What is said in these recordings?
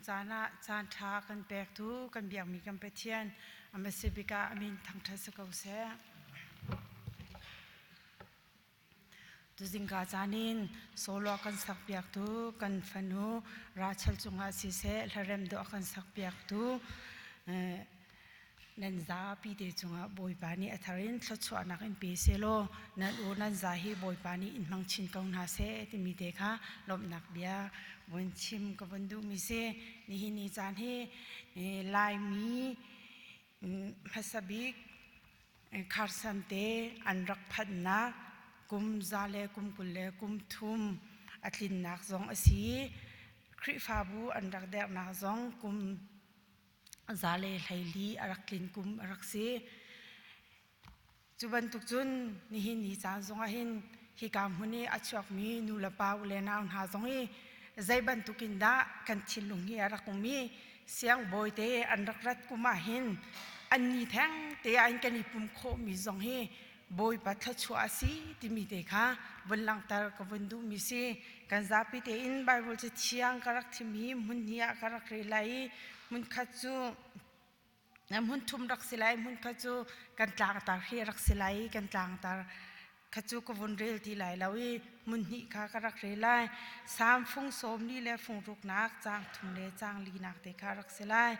caan ah caan ṭha kan pektu kan biakmi kan Pathian a hmasa bik ah a min thangṭhat si ko seh. Tuzingka caan in solo kan sakpiaktu kan fanu Rachel cungah siseh hlarem dawh a kan sakpiaktu nan zapi te cungah Bawipa nih a thar in thluachuahnak in pe selaw nan u nan za hi Bawipa nih in hmang chin ko hna seh timi te kha lawmhnak bia vun chim ka vun duhmi si. Nihin ni caan hi Laimi hmasa bik Kharsan te an rak phanhnak kum za le kum 20 le kum thum a tlinnak zong a si. Khrihfabu an rak derhnak zong kum 124 a rak tlin kum a rak si. Cu bantuk cun nihin ni caan zongah hin hika hmun i a chuakmi nu le pa u le nau hna zong hi zei bantuk in dah kan thinlung hi a rak um i siangbawi te an rak rat kum ah hin an ni theng te ah hin kan i pum khawhmi zong hi Bawipa thluachuah a si timi te kha vun langhter ka vun duhmi si. Kan zapi tein Bible cathiang ka rak thim hi hmun hnih ah ka rak rel lai i hmun khat cu hmun thum rak si lai, hmun khat cu kan tlangtar hi rak si lai i kan tlangtar kha cu ka vun rel ti lai lo i hmun hnih kha ka rak rel lai. Salm fung sawm li le fung ruknak, caang thum le caang linak te kha rak si lai.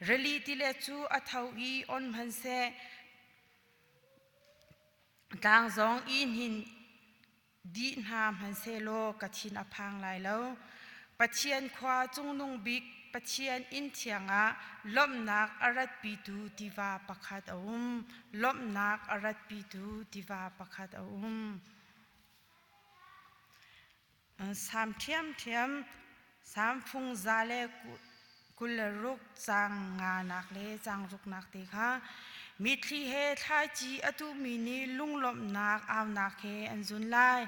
Rili tile cu a tho i on hmanhseh Tlang zong ihnin dih hna hmanhsehlaw ka thin a phang lai lo. Pathian khua cungnung bik Pathian inn thiang ah lawmhnak a ratpitu tiva pakhat a um. Lawmhnak a ratpitu tiva pakhat a um. Sam ṭhiamṭhiam, samfung za le 26 caang nganak le caang ruknak te kha mitthli he thlaici a tuhmi nih lunglawmhnak aunak he an zun lai.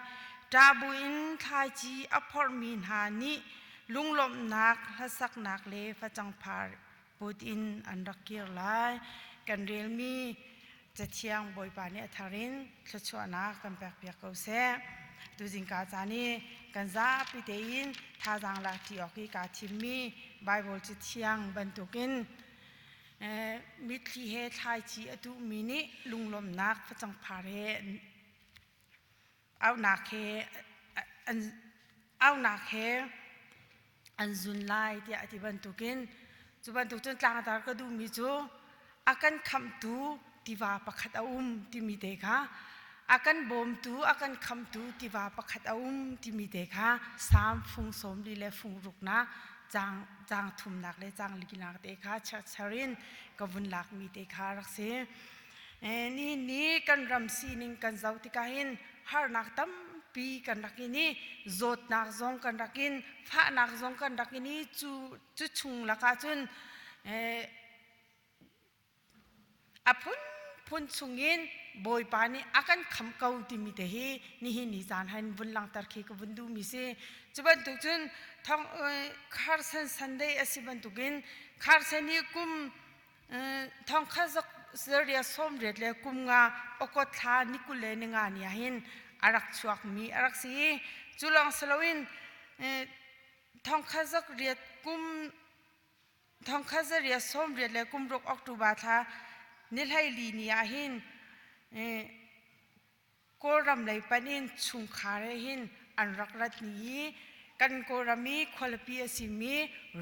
Ṭah buin thlaici a phorhmi hna nih lunglawmhnak hlasaknak le facang phar put in an rak kir lai. Kan relmi Cathiang Bawipa nih a thar in thluachuahnak kan pekpiak ko seh. Tuzingka caan i kan zapi tein thazaang lak ṭi awk i kaa thimmi Baibal Cathiang bantukin mitthli he thlaici a tuhmi nih lunglawmhnak facang phar he aunak he an aunak he an zun lai tiah a ti bantukin cu bantuk cun tlangtar ka duhmi cu a kan khamhtu tiva pakhat a um timi te kha a kan bawmtu a kan khamhtu tiva pakhat a um timi te kha Salm fung sawm li le fung ruknak caang caang thumnak le caang linak te kha cherchar in ka vun lakmi te kha rak si. Nihin ni kan ram sining kan zoh tikah hin harnak tampi kan rak in i zawtnak zong kan rak in fahnak zong kan rak in i cu cu chung lakah cun a phunphun chungin Bawipa nih a kan kham ko timi te hi nihin ni caan han vun langhter khi ka vun duhmi si. Cu bantuk cun thong Carson Sunday a si bantukin Carson hi kum Thongkhat zaria 80 le kum nga okot thla ni 20 le ni nga ni ah hin a rak chuakmi a rak si i cu lawng si loin thongkhat zakriat kum thongkhat zaria 80 le kum ruk October thla ni 14 ni ah hin Kawlram lei panh in chungkhar he hin an rak rat ni i kan Kawlram i khualipi a simi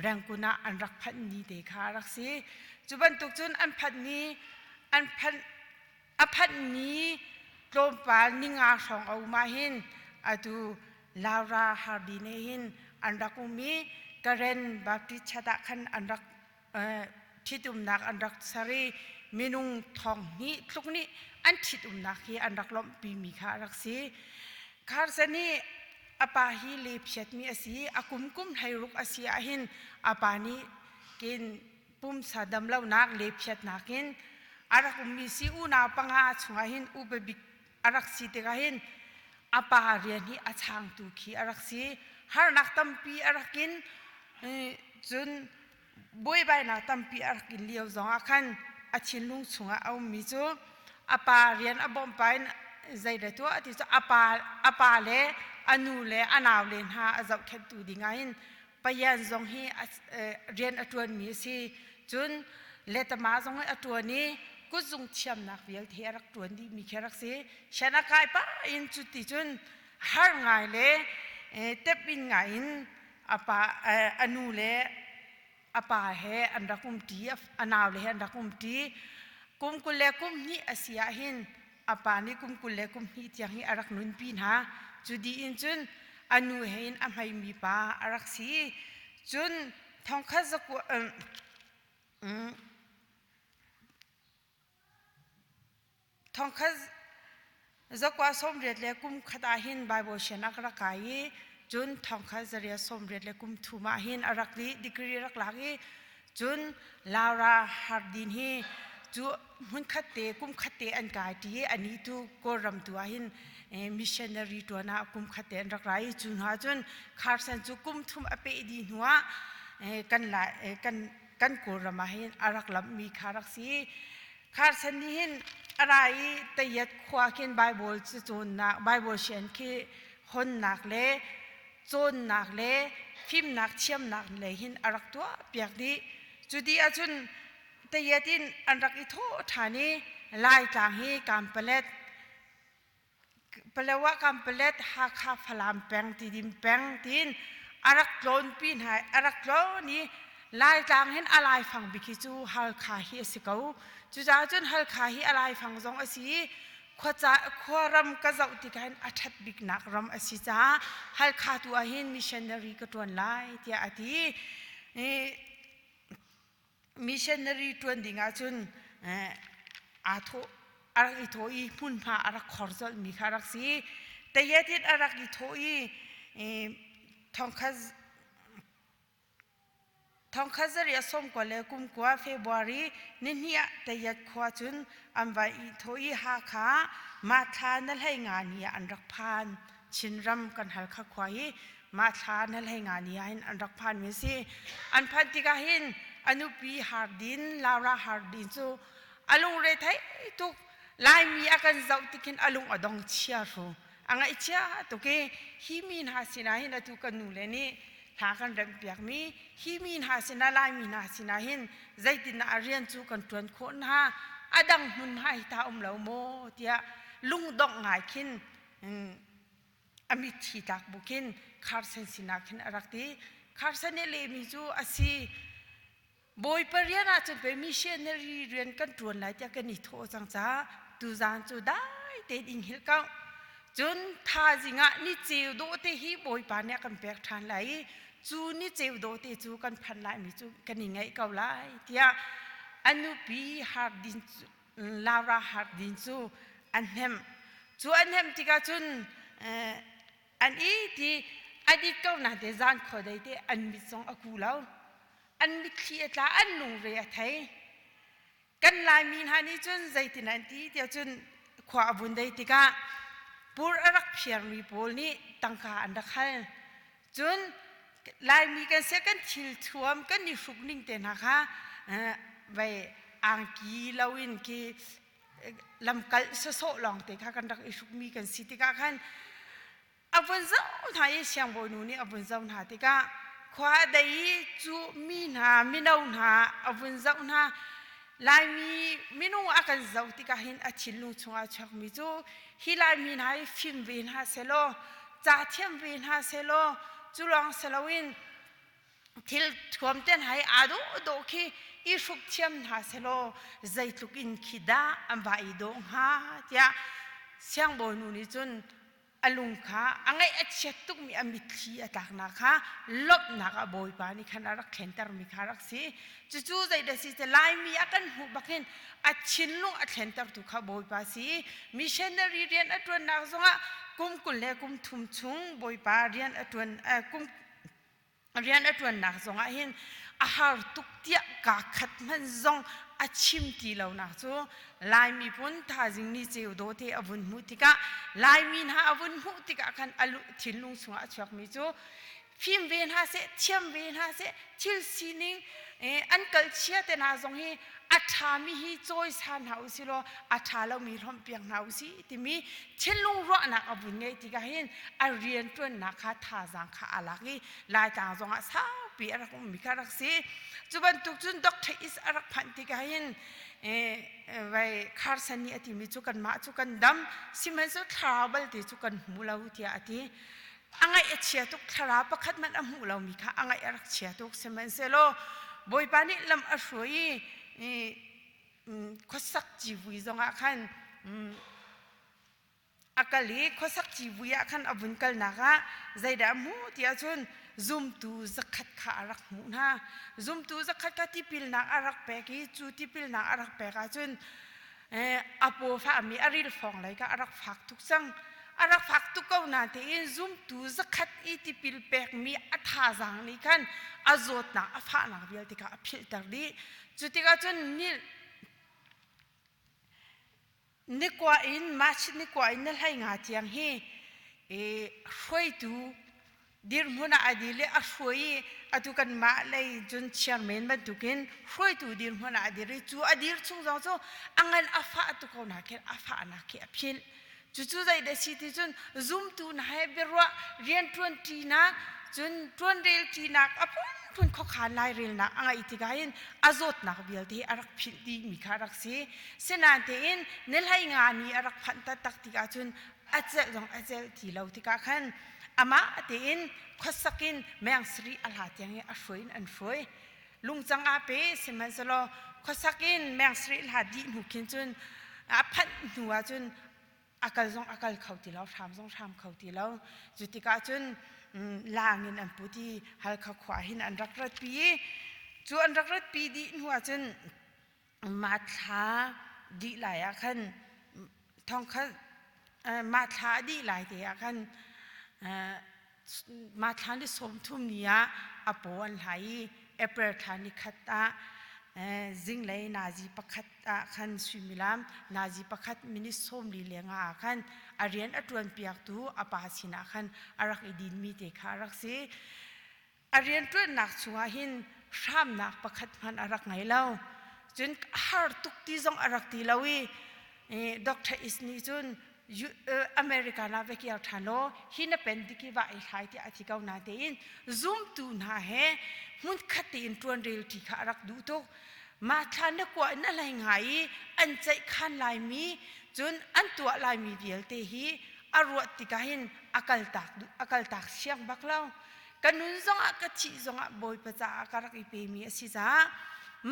Rangoon ah an rak phanh ni te kha a rak si. Cu bantuk cun an phanh ni an phanh a phanh ni tlawmpal ninga hrawng a um ah hin atu Laura Hardin he hin an rak um i Karen Baptist Church ah khan an rak ṭhitumnak an rak ser i minung thong hnih tluk nih an ṭhitumnak hi an rak lawmhpimi kha a rak si. Carson nih a pa hi le phiatmi a si i a kum kum 16 a si ahhin a pa nih kin pumsa damlonak le phiatnak in a rak ummi si unau panga chungah hin upa bik a rak si tikah hin a pa rian hi a changtu khi a rak si. Harnak tampi a rak in cun buaibainak tampi a rak in lio zongah khan a thinlung chungah a ummi cu a pa rian a bawmh pa in zei le tuah ti cu a pa le a nu le a nau le hna a zohkhenhtu dingah hin Payan zong hi rian a ṭuanmi a si. Cun letama zong hi a ṭuan i kutzung thiamnak vialte a rak ṭuan dihmi khi a rak si. Sian a kai pah in cuti cun har ngai le tep in ngai in a pa a nu le a pa he an rak umṭi, a nau le he an rak umṭi. Kum 20 le kum hnih a si ah hin a pa nih kum 20 le kum hnih tiang hi a rak nunpi hna. Cu dih in cun a nu he in a hmeimi pa a rak si. Cun thongkhat zakua Thongkhat zakua 80 le kum khat ah hin Bible sian a rak kai i cun thongkhat zaria 80 le kum thum ah hin a rak dih degree rak lak i cun Laura Hardin hi cu hmunkhat te kum khat te an kai ṭi i anih tu Kawlram tu ah hin missionary ṭuan ah kum khat te an rak ra i cu hnu ah cun Carson cu kum thum a peh dih hnu ah kan kan kan Kawlram ah hin a rak lamhmi kha rak si. Carson nih hin a ra i Tayat khua khin Bible cacawnnak Bible sian khi honnak le cawnnak le fimnak thiamnak lei hin a rak tuah piak dih. Cu dih ahcun Tayat in an rak i thawh ṭhan i Laitlang hi Kampalet Palawa Kampalet Hakha Falam peng Tidim peng tiin a rak tlawnpi hna a rak tlawn i Laitlang hin a laifang bik hi cu Halkha hi a si ko. Cucaah cun Halkha hi a laifang zong a si i khuaram ka zoh tikah hin a ṭhat biknak ram a si caah Halkha tu ah hin missionary ka ṭuan lai tiah a ti. Missionary ṭuan ding ahcun aa thawh a rak i thawh i hmunhma a rak khor colhmi kha a rak si. Tayatit a rak i thawh i thongkhat Thongkhat zarih 90 le kum kua February nihnih ah Tayat khua cun an vai i thawh i Hakha Mathla na hlei nga ni ah an rak phan. Chinram kan Halkha khua hi Mathla na hlei nga ni ah hin an rak phan mi a si. An phanh tikah hin a nupi Hardin, Laura Hardin cu a lungre thei tuk. Laimi a kan zoh tikhin a lung a dong chia hru. A ngaihchia tuk i hi mi hna sinah hin atu kan nu le nih hla kan remhpiakmi hi mi hna sinah Laimi hna sinah hin zeitindah a rian cu kan ṭuan khawh hna a dang hmun hna hi ta um lo maw tiah lungdongh ngai khin a mitthli tlak bu khin Carson sinah khin a rak ti. Carson nih lehmi cu a si Bawipa rian ahcun pei missionary rian kan ṭuan lai tiah kan i thawh cang caah tuzaan cu dai tein in hngilh ko. Cun thazing ah ni ceu dawh te hi Bawipa nih a kan pek ṭhan lai i cu ni ceu dawh te cu kan phan laimi cu kan i ngaih ko lai tiah a nupi Hardin cu Laura Hardin cu a hnemh. Cu a hnemh tikah cun an i ti an it ko nain te zan khuadei te an mit zong a ku lo. An mitthli a tla, an lungre a thei. Kan Laimi hna nih cun zeitin an ti tiah cun khua a vun dei tikah pur a rak phiarmi pawl nih tangka an rak hal. Cun Laimi kan si kan thil thuam kan i hruk ning te hna kha vei angki loin khi lamkal sawsawh lawng te kha kan rak i hrukmi kan si tikah khan A vun zoh hna i siangbawinu nih a vun zoh hna tikah khua a dei i cu mi hna mino hna a vun zoh hna. Laimi minung a kan zoh tikah hin a thinlung chungah a chuakmi cu hi Laimi hna hi fim ve hna sehlaw ca thiam ve hna sehlaw cu lawng si loin thil thuam te hna hi aa dawh dawh khi i hruk thiam hna selaw zeitluk in khi dah an va i dawh hnga tiah siangbawinu nih cun a lung kha a ngaih a chiat tukmi a mitthli a tlaknak kha lawmhnak ah Bawipa nih khan a rak thlentermi kha a rak si. Cucu zeidah si te Laimi a kan hmuh bakin a thinlung a thlentertu kha Bawipa si. Missionary rian a ṭuannak zongah kum 20 le kum thum chung Bawipa rian a ṭuan kum rian a ṭuannak zongah hin a har tuk tiah kaa khat hmanh zong a chim ti lonak cu Lai miphun thazing ni ceu dawh te a vun hmuh tikah Laimi hna a vun hmuh tikah khan a thinlung chungah a chuakmi cu fim ve hna seh thiam ve hna seh thil sining an kalchia te hna zong hi. A ṭhami hi cawisan hna usih law a ṭha lomi hlawmhpiak hna usih timi thinlung ruahnak a vun ngeih tikah hin a rianṭuannak kha thazaang kha aa lak i Laitlang zongah saupi a rak ummi kha a rak si. Cu bantuk cun Dr. Is a rak phanh tikah hin vai Carson nih a timi cu kanmah cu kan dam sihmanhsehlaw thlarau balte cu kan hmu lo tiah a ti. A ngaih a chia tuk thlarau pakhat hmanh a hmuh lomi kha a ngaih a rak chia tuk sihmanhsehlaw Bawipa nih lam a hruai i khuasak civui zongah khan a kal i khuasak civui ah khan a vun kalnak ah zeidah a hmuh ti ahcun zumtu zakhat kha a rak hmuh hna. Zumtu zakhat kha tipilnak a rak pek i cu tipilnak a rak pek ahcun a paw fahmi a ril fawng lei kha a rak fak tuk cang. A rak fak tuk ko natein zumtu zakhat i tipil pekmi a thazaang nih khan a zawtnak a fahnak vialte kha a philhter dih. Cu tikah cun ni Nikua in March nikua in na hlei nga tiang hi hruaitu dirhmun ah a dir i a hruai i atu kanmah lei cun chairman bantukin hruaitu dirhmun ah a dir i cu a dir chung zong cu a ngan a fah tuk ko na khin a fahnak khi a philh. Cucu zeidah si ti cun zumtu hna he biaruah rianṭuan ṭinak cun ṭuanrel ṭinak a phunphun khuakhan lairelnak a ngeih tikah hin a zawtnak vialte hi a rak philh dihmi kha a rak si. Sinain tein ni hlei nga ni a rak phanh taktak tikah cun a celh zong a celh ti lo tikah khan amah tein khuasak in meng sarih a hla tiang i a hruai in an hruai. Lungcang aa pe sihmanhsehlaw khuasak in meng sarih hla dih hnu khin cun a phanh hnu ah cun a kal zong a kal kho ti lo, hram zong hram kho ti lo. Cu tikah cun laang in an put i Halkha khua hin an rak ratpi i cu an rak ratpi dih hnu ah cun mah thla dih lai ah khan thongkhat mah thla a dih lai te ah khan mah thla ni 30 ni ah a paw an hlai i April thla ni khat ah zinglei nazi pakhat ah khan suimilam nazi pakhat minute 40 leng ah khan a rian a ṭuan piaktu a pa sinah khan a rak i dinmi te kha a rak si. A rianṭuannak chungah hin hramnak pakhat hmanh a rak ngei lo. Cun har tuk ti zong a rak ti lo i Dr. Is nih cun America na va kir ṭhan law hi na pen diki va i hlai tiah a ti ko na tein zumtu hna he hmunkhat tein ṭuanrel ṭi kha a rak duh tuk. Mah thla na kua in a hlei ngai i an ceihkhan laimi cun an tuah laimi vialte hi a ruat tikah hin a kaltak a kaltak siang bak lo. Ka nun zongah ka thih zongah Bawipa caah ka rak i pemi a si caah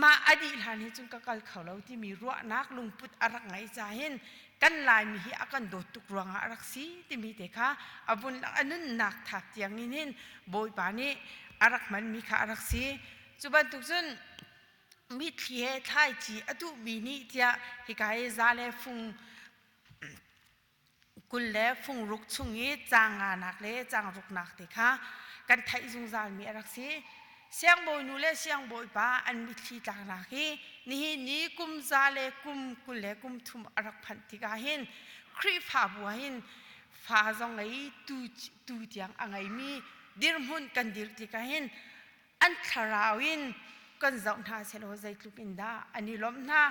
mah a dih hlan hi cun ka kal kho lo timi ruahnak lungput a rak ngeih ca hin kan Laimi hi a kan dawt tuk ruangah a rak si timi te kha a vun a nunnak thak tiang in hin Bawipa nih a rak hmanmi kha a rak si. Cu bantuk cun mitthli he thlaici a tuhmi nih tiah hika hi za le fung 20 le fungruk chung i caang nganak le caang ruknak te kha kan theih zungzalmi a rak si. Siangbawinu le siangbawipa an mitthli tlaknak hi nihin ni kum za le kum 20 le kum thum a rak phanh tikah hin Khrihfabu ah hin fa zong ngei tu, tu tiang a ngeimi dirhmun kan dir tikah hin an thlarau in kan zoh hna sehlaw zeitluk in dah an i lawmh hna.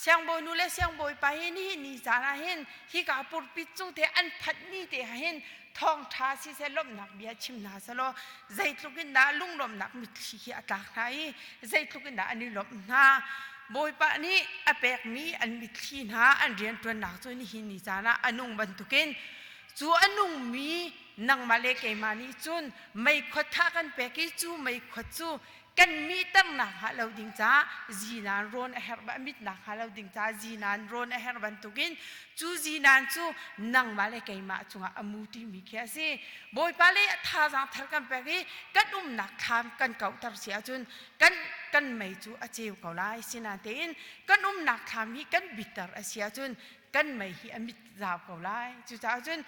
Siangbawinu le siangbawipa hi nihin ni caan ah hin hika purpit cung te an phanh ni te ah hin thawngṭha siseh lawmhnak bia chim hna selaw zeitluk in dah lunglawmhnak mitthli hi a tlak hna i zeitluk in dah an i lawmh hna. Bawipa nih a pekmi an mitthli hna an rianṭuannak cu nihin ni caan ah a nung bantukin cu a nungmi nangmah le keimah nih cun meikhuat kha kan pek i cu meikhuat cu kan mihternak hnga lo ding caah zinan rawn a herh mitnak hnga lo ding caah zinan rawn a herh bantukin cu zinan cu nangmah le keimah cungah a mu timi khi a si. Bawipa le a thazaang thar kan pek i kan umnak thlam kan kauhter si ahcun kan kan mei cu a ceu ko lai. Sinain kan umnak thlam hi kan bitter a si ahcun kan mei hi a mit zau ko lai. Cucaah cun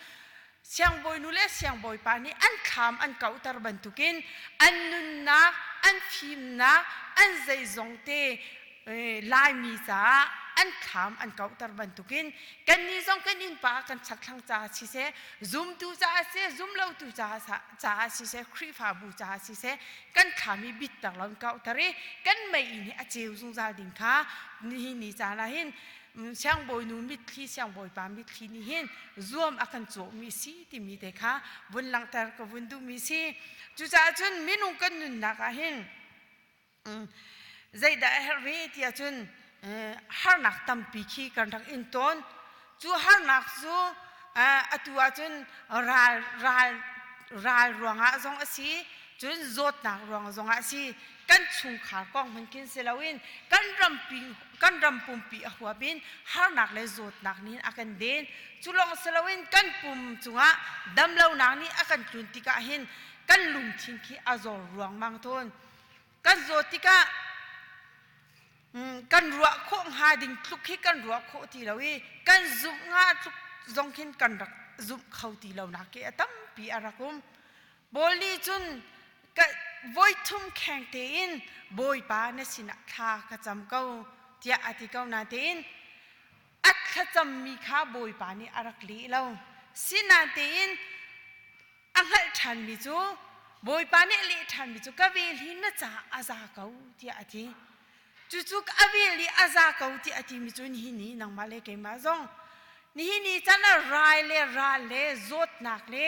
Siangbawinu le siangbawipa nih an thlam an kauhter bantukin an nunnak, an fimnak, an zeizong te Laimi caah an thlam an kauhter bantukin kannih zong kan innpa kan chakthlang caah siseh, zumtu caah siseh, zumlotu caah siseh, Khrihfabu caah siseh, kan thlam hi bitter lo in kauhter i kan mei nih a ceu zungzal ding kha nihin ni caan ah hin siangbawinu mitthli, siangbawipa mitthli nih hin zuam a kan cawhmi si timi te kha vun langhter ka vun duhmi si. Cucaah cun minung kan nunnak ah hin Zeidah a herh ve ti ahcun harnak tampi khi kan rak in tawn. Cu harnak cu atu ahcun ral ral ral ruangah zong a si, cun zawtnak ruang zongah a si. Kan chungkhar kong hmanh khin si loin kan rampi kan ram pumpi a huap in harnak le zawtnak nih a kan den. Cu lawng si loin kan pum cungah damlonak nih a kan tlun tikah hin kan lungthin khi a zor ruangmang tawn. Kan zawt tikah kan ruah khawh hnga ding tluk hi kan ruah khawh ti lo i kan zumh hnga tluk zong khin kan rak zumh kho ti lo nak hi a tampi a rak um. Paul nih cun voi thum kheng tein Bawipa na sinah thla ka cam ko tiah a ti ko natein a thlacammi kha Bawipa nih a rak leh lo. Sinatein a hngalh ṭhanmi cu Bawipa nih a leh ṭhanmi cu ka vel hi na caah a za ko tiah a ti. Cucu a vel i a za ko tiah a timi cu nihin ni nangmah le keimah zong nihin ni caan ah rai le ral le zawtnak le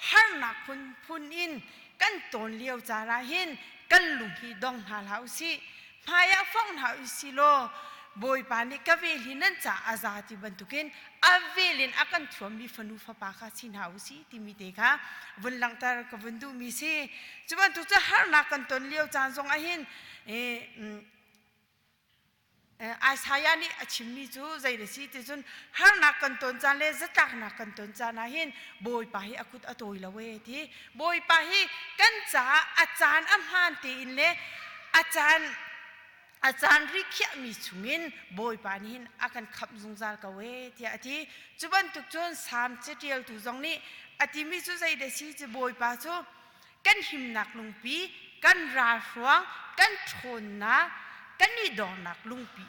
harnak phunphun in kan tawn lio caan ah hin kan lung hi dong hna hlah u sih. Hmai ah fong hna u sih law Bawipa nih ka vel hi nan caah a za ti bantukin a vel in a kan thuammi fanu fapa kha si hna u sih timi te kha vun langhter ka vun duhmi si. Cu bantuk cu harnak kan ton lio caan zong ah hin Isaiah nih a chimmi cu zei da si ti cun harnak kan ton caan le zatlaknak kan ton caan ah hin Bawipa hi a kut a tawi lo e ti. Bawipa hi kan caah a caan a hmaan tein le a caan a caan rikhiahmi chungin Bawipa nih hin a kan khamh zungzal ko e tiah a ti. Cu bantuk cun Salm caṭialtu zong nih a timi cu zei dah si cu Bawipa cu kan himnak lungpi, kan ralhruang, kan ṭhawnnak, kan i dornak lungpi,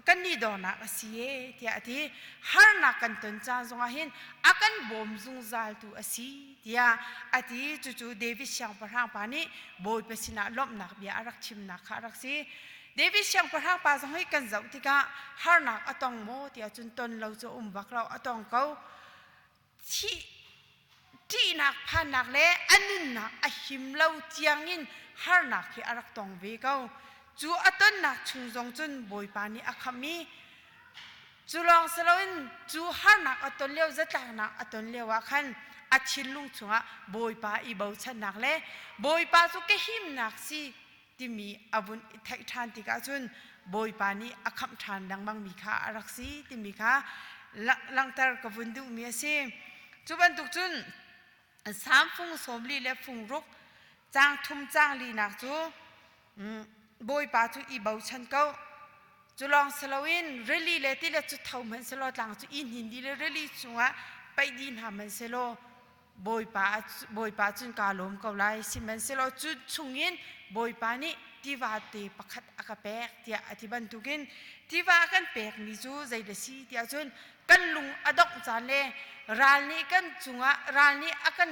kan i dornak a si e tiah a ti. Harnak kan ton caan zongah hin a kan bawm zungzaltu a si tiah a ti. Cucu David siangpahrang pa nih Bawipa sinah lawmhnak bia a rak chimnak kha a rak si. David siangpahrang pa zong hi kan zoh tikah harnak a tong maw tiah cun ton lo cu um bak lo, a tong ko. Thih ṭihnak phannak le a nunnak a him lo tiangin harnak hi a rak tong ve ko. Cu a tonnak chung zong cun Bawipa nih a khamh i cu lawng si loin cu harnak a ton lio zatlaknak a ton lio ah khan a thinlung chungah Bawipa i bochannak le Bawipa cu ka himnak si timi a vun i theih ṭhan tikah cun Bawipa nih a khamh ṭhan lengmangmi kha a rak si timi kha langhter ka vun duhmi a si. Cu bantuk cun Salm fung 40 le fung ruk caang thum caang linak cu Bawipa cu i bochan ko. Cu lawng si loin rili le tilet cu tho hmanh selaw tlang cu i hnin dih le rili chungah paih dih hna hmanh selaw Bawipa Bawipa cun kaa lawm ko lai. Sihmanhsehlaw cu chungin Bawipa nih tiva te pakhat a ka pek tiah a ti bantukin tiva a kan pekmi cu zei dah si tiah cun kan lung a dongh caan le ral nih kan cungah ral nih a kan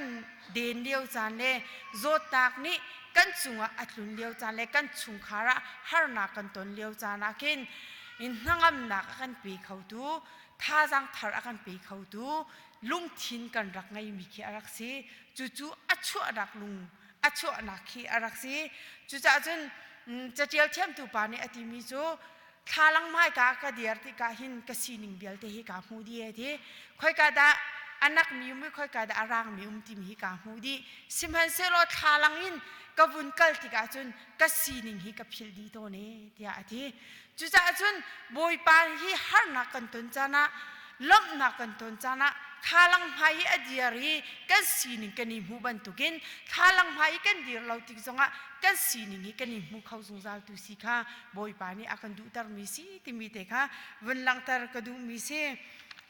den lio caan le zawtnak nih kan cungah a tlun lio caan le kan chungkhar ah harnak kan ton lio caan ah khin in hnangamnak a kan pe khotu thazaang thar a kan pe khotu lungthin kan rak ngeimi khi a rak si. Cucu a chuahnak lung a chuahnak khi a rak si. Cucaah cun catial thiamtu pa nih a timi cu thlalang hmaika ka dir tikah hin ka sining vialte hi kaa hmu dih e ti. Khoika dah a nakmi um i khoika dah a rangmi um timi hi kaa hmu dih. Sihmanhsehlaw thlalang in ka vun kal tikah cun ka sining hi ka philh dih tawn e tiah a ti. Cucaah cun Bawipa hi harnak kan ton caan ah lawmhnak kan ton caan ah thlalang hmai i a dir i kan sining kan i hmuh bantukin thlalang hmai i kan dir lo tik zongah kan sining hi kan i hmu kho zungzal tu si kha Bawipa nih a kan duhtermi si timi te kha vun langhter ka duhmi si.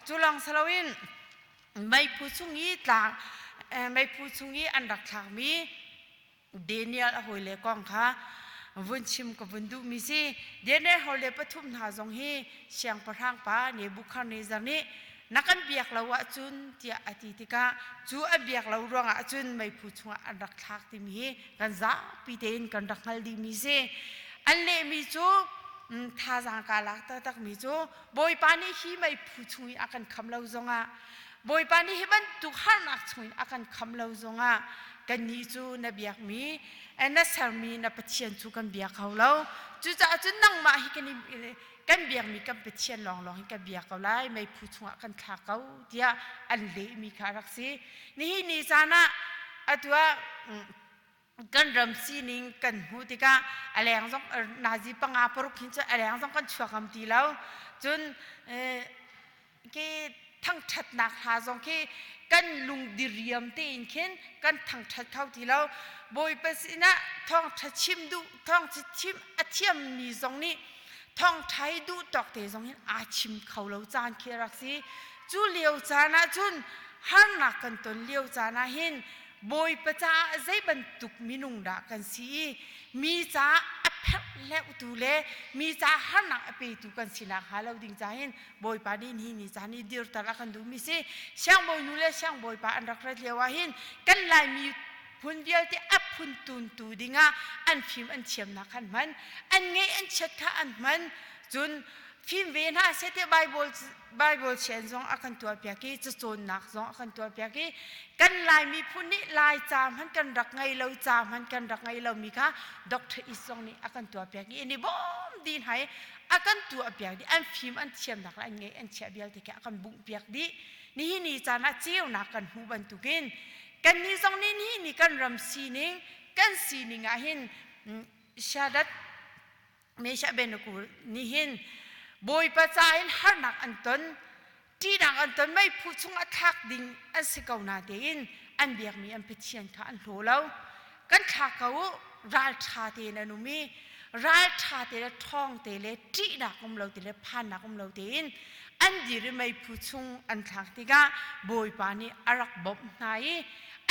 Cu lawng si loin meiphu chung i tlang meiphu chung i an rak thlakmi Daniel a hawile kong kha vun chim ka vun duhmi si. Daniel hor le pathum hna zong hi siangpahrang pa Nebuchadnezzar nih na kan biak lo ahcun tiah a ti tikah cu a biak lo ruangah cun meiphu chungah an rak thlak timi hi kan zapi tein kan rak hngal dihmi si. An lehmi cu thazaang kaa lak taktakmi cu Bawipa nih hi meiphu chung i a kan kham lo zongah Bawipa nih hi bantuk harnak chungin a kan kham lo zongah kannih cu na biakmi na sermi na Pathian cu kan bia kho lo. Cucaah cun nangmah hi kan kan biakmi kan Pathian lawnglawng hi kan bia ko lai, meiphu chungah kan thla ko tiah an lehmi kha a rak si. Nihin ni caan ah atu ah kan ram sining kan hmuh tikah a leng zong nazi panga paruk hin cu a leng zong kan chuak ngam ti lo. Cun khi thangṭhatnak hla zong khi kan lung diriam tein khin kan thangṭhat kho ti lo. Bawipa sinah thawngṭha chim duh thawngṭha chim a thiammi zong nih thawngṭha hi duh tawk te zong hin aa chim kho lo caan khi a rak si. Cu lio caan ah cun harnak kan ton lio caan ah hin Bawipa caah zei bantuk minung dah kan si i mi caah a pherhleuhtu le mi caah harnak a petu kan si nakhnga lo ding ca hin Bawipa nih ni ni caan i dirter a kan duhmi si. Siangbawi nu le siangbawipa an rak rat lio ah hin kan Laimi phun vialte a phun tuntu dingah an fim an thiamnak kha an hman, an ngeih an chiat kha an hman. Cun fim ve hna seh tiah Bible Bible sian zong a kan tuahpiak i cacawnnak zong a kan tuahpiak i kan Lai miphun nih Lai ca hmanh kan rak ngei lo ca hmanh kan rak ngei lomi kha Dr. East zong nih a kan tuahpiak i an i bawm dih hna i a kan tuahpiak dih an fim an thiamnak le an ngeih an chiah vialte khi a kan bunghpiak dih. Nihin ni caan ah ceunak kan hmuh bantukin kannih zong nih nihin ni kan ram sining kan sining ah hin Shadat Meshach Abednego nih hin Bawipa ca in harnak an ton, ṭihnak an ton, meiphu chungah thlak ding an si ko na tein an biakmi an Pathian kha an hlaw lo. Kan thlak ko u, ralṭha tein an um i ralṭha te le ṭhawng te le ṭihnak um lo te le phannak um lo tein an dir i meiphu chung an thlak tikah Bawipa nih a rak bawmh hna i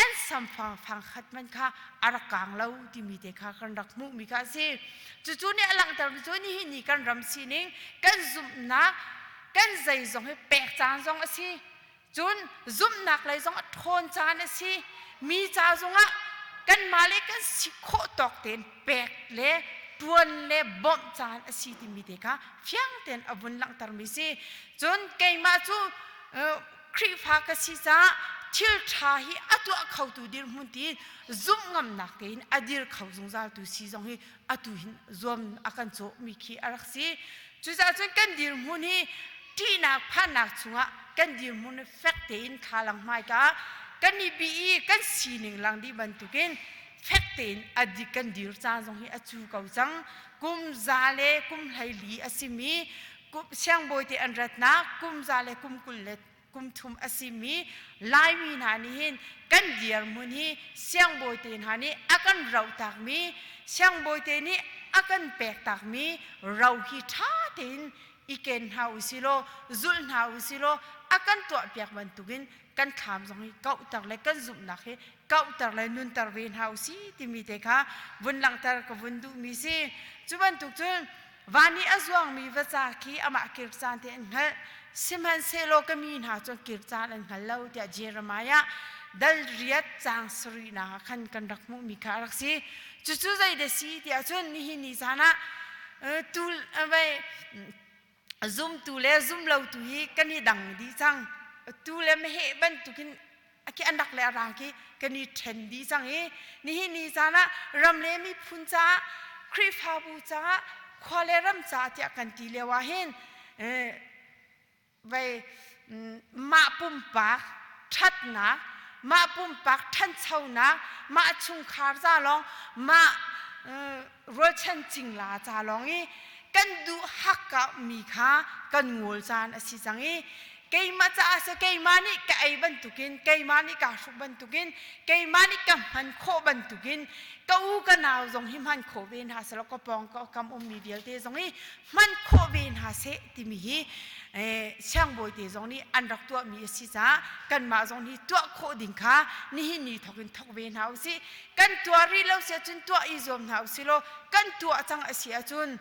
an samfang fang khat man kha a rak kang lo timi te kha kan rak hmuhmi kha a si. Cucu nih a langhtermi cu nihin ni kan ram sining, kan zumhnak, kan zeizong hi pek caan zong a si. Cun zumhnak lei zong a ṭhawn caan a si. Mi ca zongah kanmah le kan si khawh tawk tein pek le ṭuan le bawmh caan a si timi te kha fiang tein a vun langhtermi si. Cun keimah cu Khrihfa ka si caah thil ṭha hi a tuah khotu dirhmun tiin zumh ngamnak tein a dir kho zungzaltu si zong hi atu hin zuam a kan cawhmi khi a rak si. Cucaah cun kan dirhmun hi ṭihnak phannak chungah kan dirhmun hi fek tein thlalang hmaika ah kan i bih i kan sining lang dih bantukin fek tein a dik kan dir caan zong hi a cu ko cang. Kum za le kum 14 a simi siangbawi te an ratnak kum za le kum 20 le kum thum a simi Laimi hna nih hin kan dirhmun hi siangbawi te hna nih a kan rohtakmi siangbawi te nih a kan pektakmi ro hi ṭha tein i ken hna u silaw zulh hna u silaw a kan tuahpiak bantukin kan thlam zong hi kauhter le kan zumhnak hi kauhter le nunter ve hna u si timi te kha vun langhter ka vun duhmi si. Cu bantuk cun Van i a zuangmi vaca khi amah kir caan te an hngalh. Sihmanhsehlaw ka mi hna cu kir caan an hngal lo tiah Jeremiah dal riat caang sarihnak ah khan kan rak hmuhmi kha a rak si. Cucu zei dah si tiah cun nihin ni caan ah tu vai zumtu le zumlotu hi kan i dang dih cang. Tu le meheh bantukin khi an rak le a rang khi kan i ṭhen dih cang i nihin ni caan ah ram le miphun caah Khrihfabu caah khua le ram caah tiah kan ti lio ah hin vei mah pumpak ṭhatnak, mah pumpak ṭhanchonak, mah chungkhar ca lawng, mah rualchan cingla ca lawng i kan duh hakkauhmi kha kan ngol caan a si cang i. Keimah caah seh, keimah nih ka ei bantukin, keimah nih kaa hruk bantukin, keimah nih ka hman khawh bantukin ka u ka nau zong hi hman khawh ve hna seh law ka pawng ka kam ummi vialte zong hi hman khawh ve hna seh timi hi siangbawi te zong nih an rak tuahmi a si caah kanmah zong nih tuah khawh ding kha nihin ni thawk in thawk ve hna usih. Kan tuah rih lo si ahcun tuah i zuam hna usih law kan tuah cang a si ahcun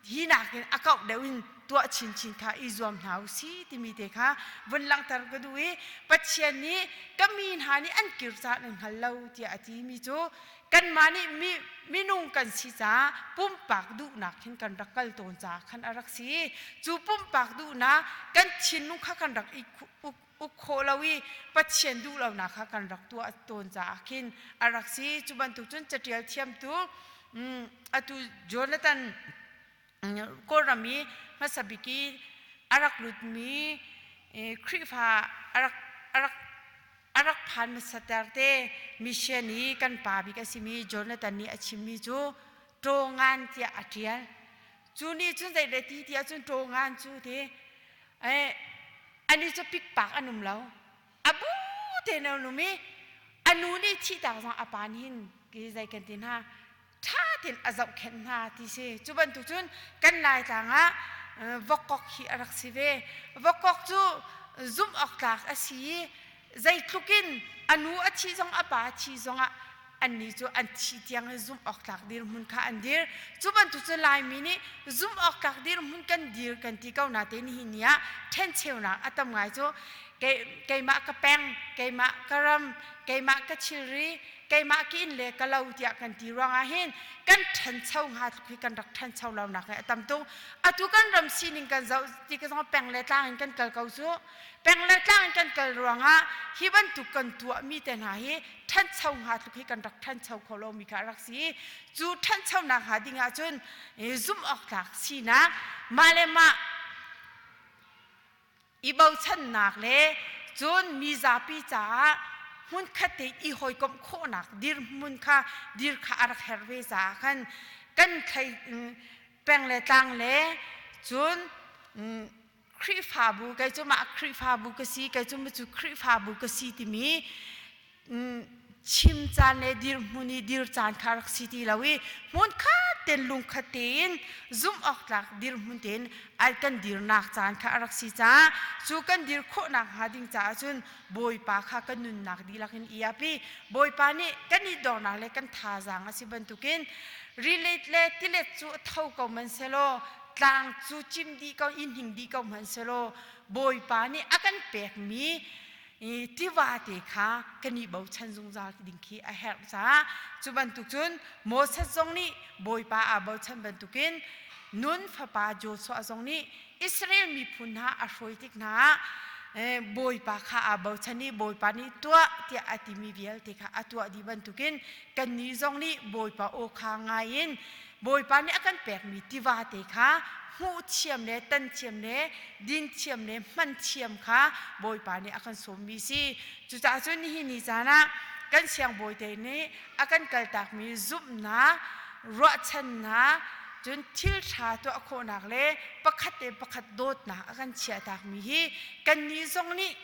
hi nakin a kauh deuh in tuah chinchin kha i zuam hna u si timi te kha vun langhter ka duh i Pathian nih ka mi hna nih an kir caan an hngal lo tiah a timi cu kanmah nih mi minung kan si caah pumpak duhnak hin kan rak kal tawn caah khan a rak si. Cu pumpak duhnak kan thinlung kha kan rak i uk khawh lo i Pathian duh lonak kha kan rak tuah tawn caah khin a rak si. Cu bantuk cun catial thiamtu atu Jonathan Kawlram i hmasa bik i a rak lutmi Khrihfa a rak a rak a rak phan hmasater te mission i kan pa bik a simi Jonathan nih a chimmi cu ṭawngan tiah a ṭial. Cu nih cun zei le ti tiah cun ṭawngan cu ti ani cu pikpak an um lo. A bu tein an um i a nu nih thihtak zong a pa nih hin zei kan ti hna ṭha tein a zohkhenh hna ti si. Cu bantuk cun kan Laitlang ah vokkok hi a rak si ve. Vokkok cu zumh awk tlak a si i zeitluk in a nu a thih zong a pa a thih zongah annih cu an thih tiang in zumh awk tlak dirhmun kha an dir. Cu bantuk cu Laimi nih zumh awk tlak dirhmun kan dir kan ti ko na te nihin ni ah ṭhencheunak a tam ngai cu keimah ka peng, keimah ka ram, keimah ka thilri, keimah ka inn le ka lo tiah kan ti ruangah hin kan ṭhancho hnga tluk hi kan rak ṭhancho lonak hi a tam tung. Atu kan ram sining kan zoh ti ka zong peng le tlang in kan kal ko cu. Peng le tlang in kan kal ruangah hi bantuk kan tuahmi te hna hi ṭhancho hnga tluk hi kan rak ṭhancho kho lomi kha a rak si. Cu ṭhanchonak hnga ding ahcun zumh awk tlak sinak mah le mah i bochannak le cun mi zapi caah hmunkhat te i hawikomh khawhnak dirhmun kha dir kha a rak herh ve caah khan kan thlei peng le tlang le cun Khrihfabu kei cu mah Khrihfabu ka si kei cu cu Khrihfabu ka si timi chim caan le dirhmun i dir caan kha rak si ti lo i hmunkhat tein lungkhat tein zumh awk tlak dirhmun tein ai kan dirnak caan kha a rak si caah cu kan dir khawhnak hnga ding caah cun Bawipa kha kan nunnak dihlak in i ap i Bawipa nih kan i dornak le kan thazaang a si bantukin rilet le tilet cu a tho ko man selaw tlang cu cim dih ko i hning dih ko hmanh selaw Bawipa nih a kan pekmi tiva te kha kan i bochan zungzal ding khi a herh caah cu bantuk cun Moses zong nih Bawipa aa bochan bantukin Nun fapa Joshua zong nih Israel miphun hna a hruai tik hna ah Bawipa kha aa bochan i Bawipa nih tuah tiah a timi vialte kha a tuah dih bantukin kannih zong nih Bawipa aw kha ngai in Bawipa nih a kan pekmi tiva te kha hmuh thiam le tan thiam le din thiam le hman thiam kha Bawipa nih a kan sawmmi si. Cucaah cun nihin ni caan ah kan siangbawi te nih a kan kaltakmi zumhnak, ruahchannak, cun thil ṭha tuah khawhnak le pakhat le pakhat dawtnak a kan chiahtakmi hi kannih zong nih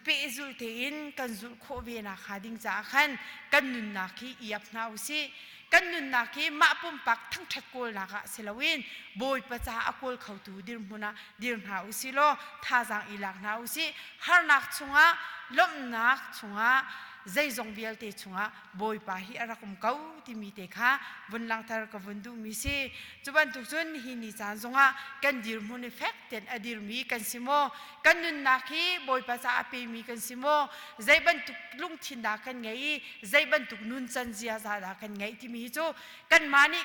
pehzulh tein kan zulh khawh ve nak hnga ding caah khan kan nunnak hi i ap hna usih. Kan nunnak hi mah pumpak thangṭhat kawlnak ah si loin Bawipa caah a kawl khotu dirhmun ah dir hna usih law thazaang i lak hna usih. Harnak chungah lawmhnak chungah zeizong vialte chungah Bawipa hi a rak um ko timi te kha vun langhter ka vun duhmi si. Cu bantuk cun hi ni caan zongah kan dirhmun i fek tein a dirmi kan si maw? Kan nunnak hi Bawipa caah a pemi kan si maw? Zei bantuk lungthin dah kan ngei i zei bantuk nuncan ziaza dah kan ngeih timi hi cu kanmah nih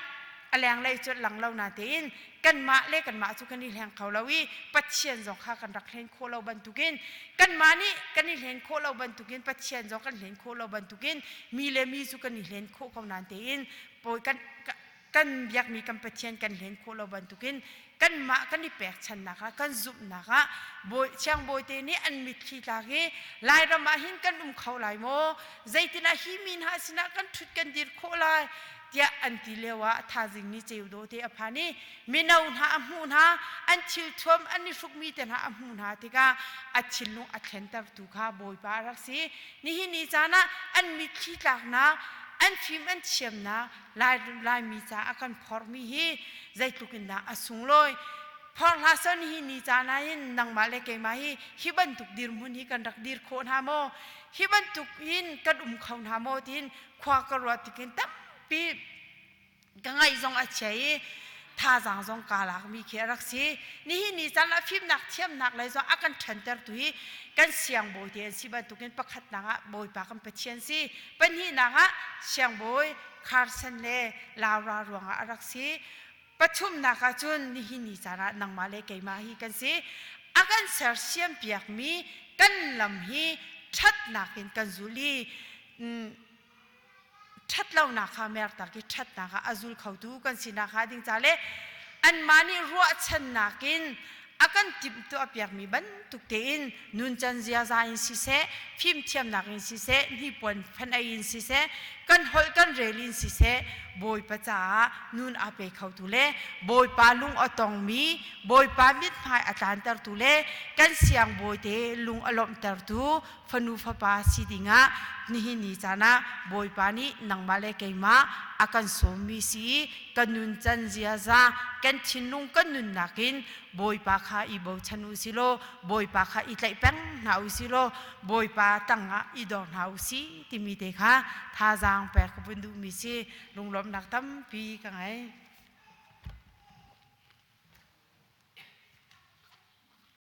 a lenglei cu lang lo na tein kanmah le kanmah cu kan i hleng kho lo i Pathian zong kha kan rak hlen khawh lo bantukin kanmah nih kan i hlen khawh lo bantukin Pathian zong kan hlen khawh lo bantukin mi le mi cu kan i hlen khawh ko nain tein kan kan biakmi kan Pathian kan hlen khawh lo bantukin kanmah kan i pekchannak ah kan zumhnak ah bawi siangbawi te nih an mitthli tlak i Lairam ah hin kan um kho lai maw? Zeitinah hi mi hna sinah kan ṭhut kan dir khawh lai? tiah an ti lio ah thazing ni ceu dawh te a phan i mino hna a hmuh hna, an thil thuam an i hrukmi te hna a hmuh hna tikah a thinlung a thlentertu kha Bawipa a rak si. Nihin ni caan ah an mitthli tlaknak, an fim an thiamnak Laimi ca a kan phormi hi zeitluk in dah a sunglawi. Phor hlah seh nihin ni caan ah hin nangmah le keimah hi hi bantuk dirhmun hi kan rak dir khawh hna maw? Hi bantuk hin kan um kho hna maw tiin khua ka ruah tikin tampi ka ngaih zong a chia i thazaang zong kaa lakmi khi a rak si. Nihin ni caan ah fimnak thiamnak lei zong a kan ṭhantertu hi kan siangbawi te an si bantukin pakhatnak ah Bawipa kan Pathian si. Pahnihnak ah siangbawi Carson le Laura ruangah a rak si. Pathumnak ah cun nihin ni caan ah nangmah le keimah hi kan si. A kan sersiam piakmi kan lam hi ṭhatnak in kan zul i ṭhatlonak kha mertak i ṭhatnak ah a zul khotu kan sinak hnga ding ca le anmah nih ruahchannak in a kan timhtuah piakmi bantuk tein nuncan ziaza in siseh, fimthiamnak in siseh, hnipuan phanei in siseh, kan holh kan rel in siseh, Bawipa caah nun aa pe khotu le Bawipa lung a tongmi, Bawipa mithmai a tlantertu le kan siangbawi te lung a lawmhtertu fanu fapa si dingah nihin ni caan ah Bawipa nih nangmah le keimah a kan sawmmi si i kan nuncan ziaza, kan thinlung kan nunnak in Bawipa kha i bochan u si law Bawipa kha i tlaih peng hna u si law Bawipa tangah i dor hna u si timi te kha thazaang pek ka vun duhmi si. Lunglawmhnak tampi ka ngei.